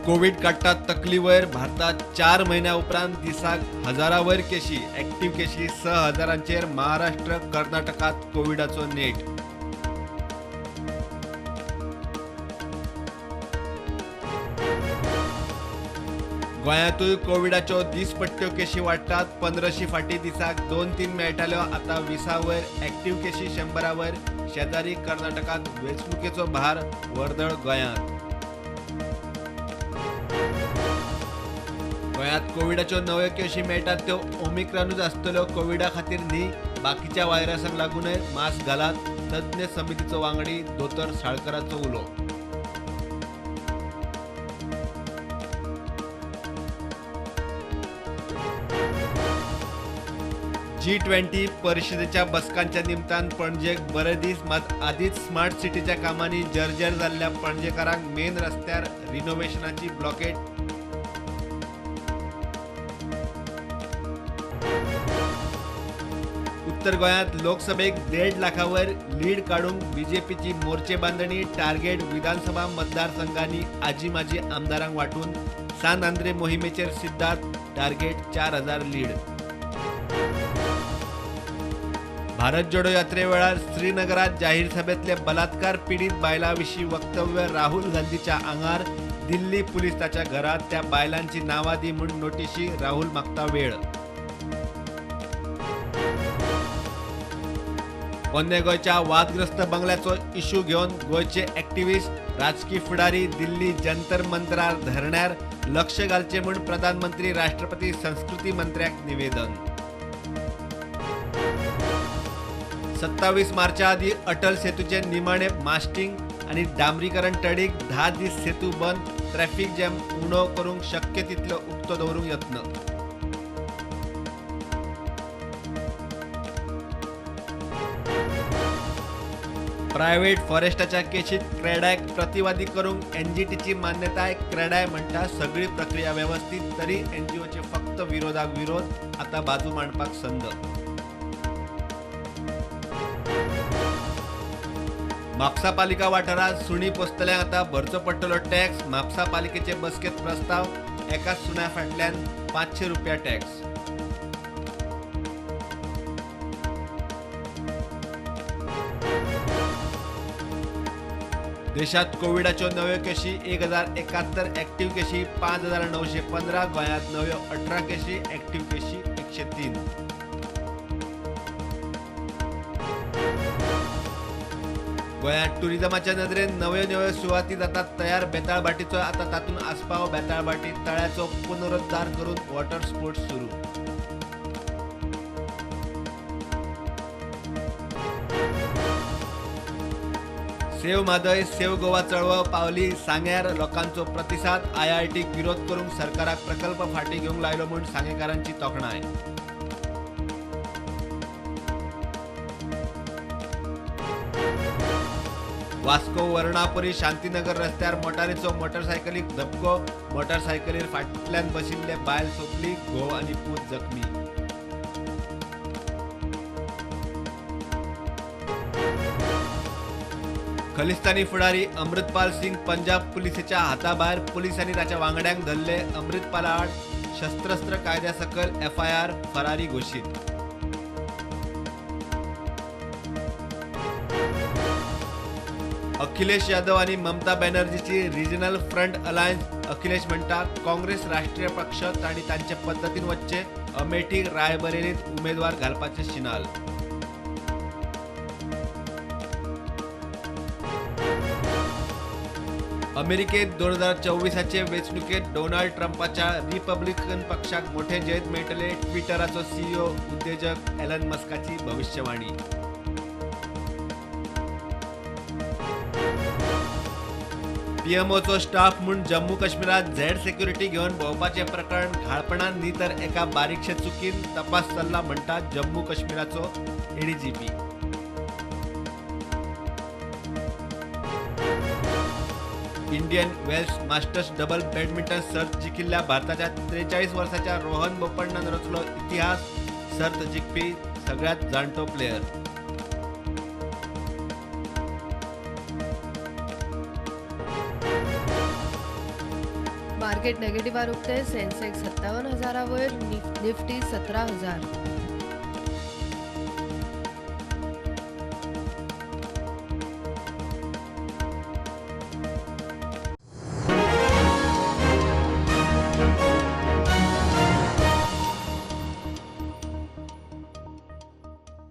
Covid काडटात तकली वयर भारतात 4 म्हयन्या उपरांत दिसाक हजारा वयर केशी, एक्टिव्ह केशी 6,000 महाराष्ट्र कर्नाटकात कोविडाचो नेट. गोंयांतूय कोविडाच्यो दीसपट्ट्यो केशी वाडटात. 15 फाटीं दिसाक 2-3 मेळटाल्यो, आतां 20 वयर, एक्टिव्ह केशी 100 वयर. शेजारी कर्नाटकात वेंचणुकेचो भार, वर्दळ गोंयांत. गोंयांत कोविडाच्यो नव्यो केशी मेळटात त्यो ओमिक्रॉनूच आसतल्यो, कोविडा खातीर न्ही, बाकीच्या व्हायरसांक लागूनय. मास्क घालात, तज्ञ समितीचो वांगडी दोतोर साळकराचो उलो. G20 परिषदेच्या बसकांच्या निमतान पणजेक बरे दीस, मात आदींच स्मार्ट सिटीच्या कामांनी जर्जर जाल्ल्या पणजेकारांक मेन रस्त्यार रिनोव्हेशनाची ब्लॉकेट. उत्तर गोंयांत लोकसभेक 1.5 लाखावर लीड काडूंक बीजेपीची मोर्चे बांदणी. टार्गेट विधानसभा मतदारसंघांनी आजी माजी आमदारांक वांटून सान आंद्रे मोहिमेचेर सिद्धार्थ, टार्गेट 4,000 लीड. भारत जोडो यात्रे वेळार श्रीनगरात जाहीर सभेतले बलात्कार पीडित बायलां विशीं वक्तव्य राहुल गांधीच्या आंगार. दिल्ली पुलीस ताच्या घरात, त्या बायलांची नांवां दी म्हूण नोटिशी, राहुल मागता वेळ. पोन्ने गोंयच्या वादग्रस्त बंगल्याचो इश्यू घेवन गोंयचे एक्टिविस्ट, राजकी फुडारी दिल्ली जंतर मंतरार धरण्यार लक्ष घालचें म्हूण प्रधानमंत्री, राष्ट्रपती, संस्कृती मंत्र्याक निवेदन. 27 मार्चा आदी अटल सेतूचे निमाणे मास्टिंग आनी डांबरीकरण तडीक 10 दीस सेतू बंद. ट्रॅफिक जॅम उणो करूंक शक्य तितलो उक्तो दवरूंक यत्न. प्रायव्हेट फॉरेस्टाच्या केशीत क्रेडायक प्रतिवादी करूंक एनजीटीची मान्यताय. क्रेडाय म्हणटा सगळी प्रक्रिया वेवस्थीत, तरी एनजीओचे फक्त विरोधाक विरोध, आतां बाजू मांडपाक संद. म्हापसा पालिका वाठारांत सुणी पोसतल्यांक आतां भरचो पडटलो टॅक्स. म्हापसा पालिकेचे बसकेंत प्रस्ताव, एका सुण्या फाटल्यान 500 रुपया टॅक्स. देशात कोविडाच्यो नव्यो केशी 1,071, एक्टिव्ह केशी 5,915. गोंयांत नव्यो 18 केशी, एक्टिव्ह केशी 103. गोंयांत टुरिझमाच्या नदरेन नव्यो नव्यो सुवाती जातात तयार. बेताळभाटीचो आतां तातूंत आस्पाव. बेताळभाटी तळ्याचो पुनरुद्धार करून वॉटर स्पोर्ट्स सुरू. सेव म्हादय सेव गोवा चळवळ पावली सांग्यार, लोकांचो प्रतिसाद. आयआयटीक विरोध करूंक सरकाराक प्रकल्प फाटीं घेवंक लायलो म्हूण सांगेकारांची तोखणाय. वास्को वर्णापुरी शांतीनगर रस्त्यार मोटारीचो मोटरसायकलीक धपको. मोटरसायकलीर फाटल्यान बशिल्ले बायल सोंपली, घोव आनी पूत जखमी. खलिस्तानी फुडारी अमृतपाल सिंग पंजाब पुलिसेच्या हाताभायर. पुलिसांनी ताच्या वांगड्यांक धरले. अमृतपाला आड शस्त्रस्त्र कायद्या सकयल एफआयआर, फरारी घोशीत. अखिलेश यादव आणि ममता बॅनर्जीची रिजनल फ्रंट अलायन्स. अखिलेश म्हणटा काँग्रेस राष्ट्रीय पक्ष तांणी तांचे पद्दतीन वच्चे. अमेठी रायबरेलीत उमेदवार घालपाचे शिनाल. अमेरिकेत 2024 वेंचणुकेत डोनाल्ड ट्रम्पाच्या रिपब्लिकन पक्षाक मोठे जैत मेळटले. ट्विटराचो सीईओ उद्योजक एलन मस्काची भविष्यवाणी. पीएमओचो स्टाफ म्हूण जम्मू काश्मीरात झेड सेक्युरिटी घेवन भोंवपाचें प्रकरण घाळपणान न्ही तर एका बारीकशे चुकीन तपास चल्ला म्हणटा जम्मू काश्मीराचो ADGP. Indian Wells Masters double badminton सर्त जिखिल्ल्या भारताच्या 43 वर्साच्या रोहन बोपण्णान रचलो इतिहास. सर्त जिखपी सगळ्यांत जाणटो प्लेयर. मार्केट नेगेटिव्हार उक्ते. सेन्सेक्स 57 हजारा वयर, निफ्टी 17,000.